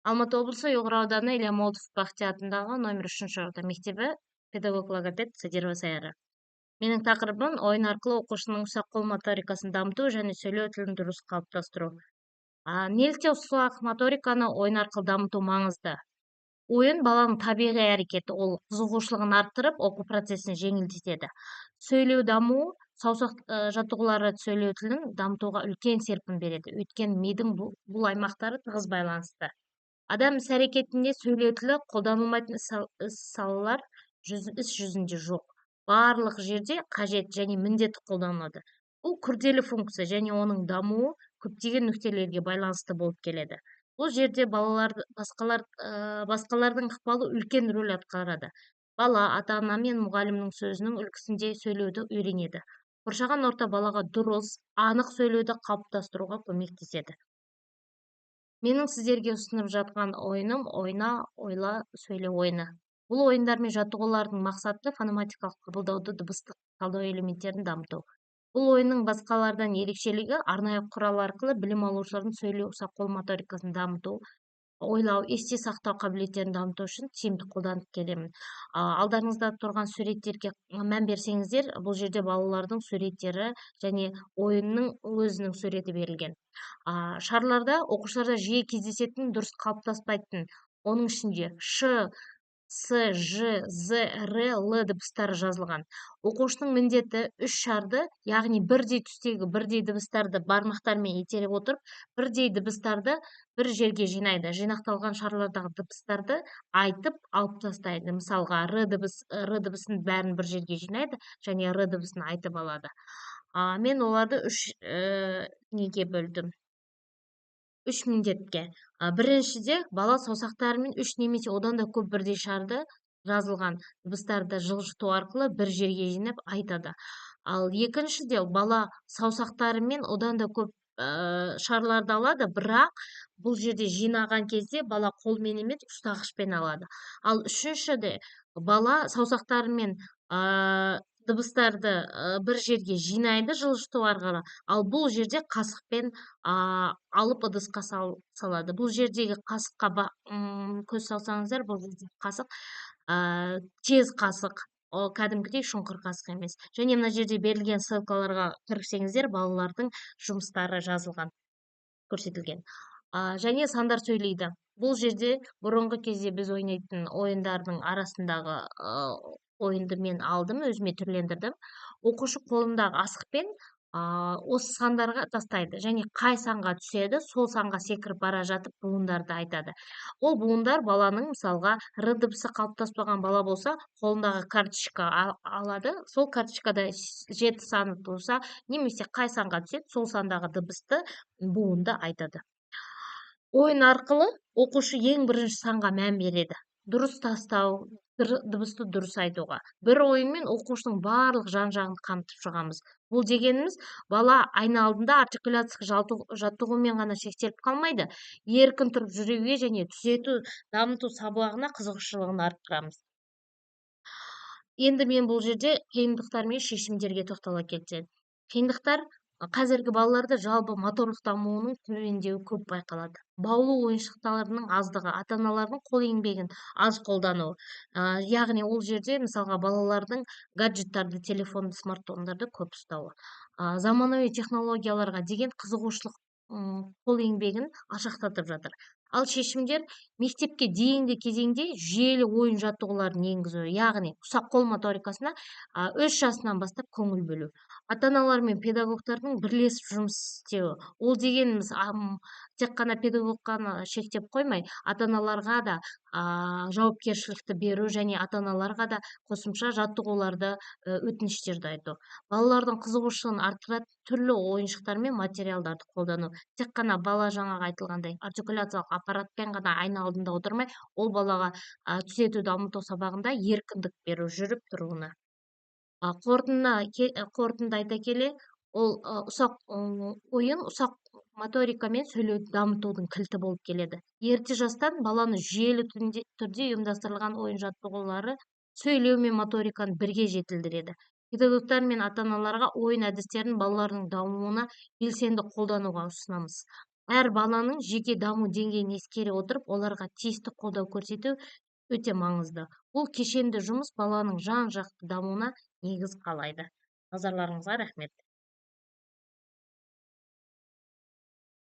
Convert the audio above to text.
Алматы облысы, Ұйғыр ауданы, Илья Молотов Бахти атындағы номер 3 орта мектебі, педагог логопед Садирова Саяра. Менің тақырыбым: ойын арқылы оқушының ұсақ қол моторикасын дамыту және сөйлеу тілін дұрыс қалыптастыру. Неліктен ұсақ моториканы ойын арқылы дамыту маңызды? Ойын — баланың табиғи әрекеті, ол қызығушылығын арттырып, оқу процесін жеңілдетеді. Сөйлеу дамуы: саусақ жаттығулары сөйлеу тілін дамытуға үлкен серпін береді, өйткені мидың бұл аймақтары тығыз байланысты. Адам іс әрекетінде сөйлеу тілі қолданылмайтын іс салалар іс жүзінде жоқ. Барлық жерде қажет және міндетті қолданылады. Бұл күрделі функция және оның дамуы көптеген нүктелерге байланысты болып келеді. Бұл жерде балалар басқалардың ықпалы үлкен рөл атқарады. Бала ата ана мен мұғалімнің сөзінің үлгісінде сөйлеуді үйренеді. Қоршаған орта балаға дұрыс, анық сөйлеуді қалыптастыруға көмектеседі. Менің сіздерге ұсынып жатқан ойыным — «Ойна, ойла, сөйле» ойыны. Бұл ойындар мен жаттығулардың мақсаты — фонематикалық қабылдауды, дыбыстық талдау элементтерін дамыту. Бұл ойынның басқалардан ерекшелігі — арнайы құрал арқылы білім алушылардың сөйлеу, ұсақ қол моторикасын дамыту, ойлау, есте сақтау қабілеттерін дамыту үшін тиімді қолданып келемін. Алдарыңызда тұрған суреттерге мән берсеңіздер, бұл жерде балалардың суреттері және ойынның өзінің суреті берілген. Шарларда оқушыларда жиі кездесетін, дұрыс қалыптаспайтын, оның ішінде ш, с, ж, з, р, л дыбыстары жазылған. Оқушының міндеті — үш шарды, яғни бірдей түстегі бірдей дыбыстарды бармақтарымен итере отырып, бірдей дыбыстарды бір жерге жинайды. Жинақталған шарлардағы дыбыстарды айтып, алып тастайды. Мысалға, р дыбыс, р дыбысын бәрін бір жерге жинайды және р дыбысын айтып алады. Мен оларды үш неге бөлдім? Үш міндетке. Біріншіде, бала саусақтарымен үш немесе одан да көп бірдей шарды жазылған дыбыстарды жылжыту арқылы бір жерге жинап айтады. Ал екіншіде, бала саусақтарымен одан да көп шарларды алады, бірақ бұл жерде жинаған кезде бала қолмен емес, ұстағышпен алады. Ал үшіншіде, бала саусақтарымен дыбыстарды бір жерге жинайды жылжыту арқылы, ал бұл жерде қасықпен алып, ыдысқа салады. Бұл жердегі қасыққа көз салсаңыздар, бұл жерде қасық тез қасық, ол кәдімгідей шұңқыр қасық емес. Және мына жерде берілген ссылкаларға кірсеңіздер, балалардың жұмыстары жазылған, көрсетілген. Және сандар сөйлейді. Бұл жерде бұрынғы кезде біз ойнайтын ойындардың арасындағы ойынды мен алдым, өзіме түрлендірдім. Оқушы қолындағы асықпен осы сандарға тастайды және қай санға түседі, сол санға секіріп бара жатып, буындарды айтады. Ол буындар баланың, мысалға, р дыбысы қалыптаспаған бала болса, қолындағы карточка алады, сол карточкада 7 саны болса немесе қай санға түседі, сол сандағы дыбысты, буынды айтады. Ойын арқылы оқушы ең бірінші санға мән береді, дұрыс тастау, дыбысты дұрыс айтуға. Бір ойынмен оқушының барлық жан жағын қамтып шығамыз. Бұл дегеніміз — бала айна алдында артикуляциялық жаттығумен ғана шектеліп қалмайды, еркін тұрып жүруге және түзету дамыту сабағына қызығушылығын арттырамыз. Енді мен бұл жерде қиындықтар мен шешімдерге тоқтала кетсем. Қиындықтар: қазіргі балаларда жалпы моторлық дамуының төмендеуі көп байқалады. Баулу ойыншықтарының аздығы, ата аналардың қол еңбегін аз қолдануы, яғни ол жерде, мысалға, балалардың гаджеттарды, телефонды, смартфондарды көп ұстауы, заманауи технологияларға деген қызығушылық қол еңбегін алшақтатып жатыр. Ал шешімдер: мектепке дейінгі кезеңде жүйелі ойын жаттығуларын енгізу, яғни ұсақ қол моторикасына 3 жасынан бастап көңіл бөлу, ата аналар мен педагогтардың бірлесіп жұмыс істеуі. Ол дегеніміз тек қана педагог қана шектеп қоймай, ата аналарға да жауапкершілікті беру және ата аналарға да қосымша жаттығуларды, өтініштерді айту. Балалардың қызығушылығын арттыратын түрлі ойыншықтар мен материалдарды қолдану. Тек қана бала, жаңағы айтылғандай, артикуляциялық аппаратпен ғана айна алдында отырмай, ол балаға түзету дамыту сабағында еркіндік беру жүріп тұруына. Қорытынды айта келе, ол ұсақ ойын ұсақ моторика мен сөйлеуді дамытудың кілті болып келеді. Ерте жастан баланы жүйелі түрде ұйымдастырылған ойын жаттығулары сөйлеу мен моториканы бірге жетілдіреді. Педагогтар мен ата аналарға ойын әдістерін балалардың дамуына белсенді қолдануға ұсынамыз. Әр баланың жеке даму деңгейін ескере отырып, оларға тиісті қолдау көрсету өте маңызды. Бұл кешенді жұмыс баланың жан-жақты дамуына негіз қалайды. Назарларыңызға рахмет.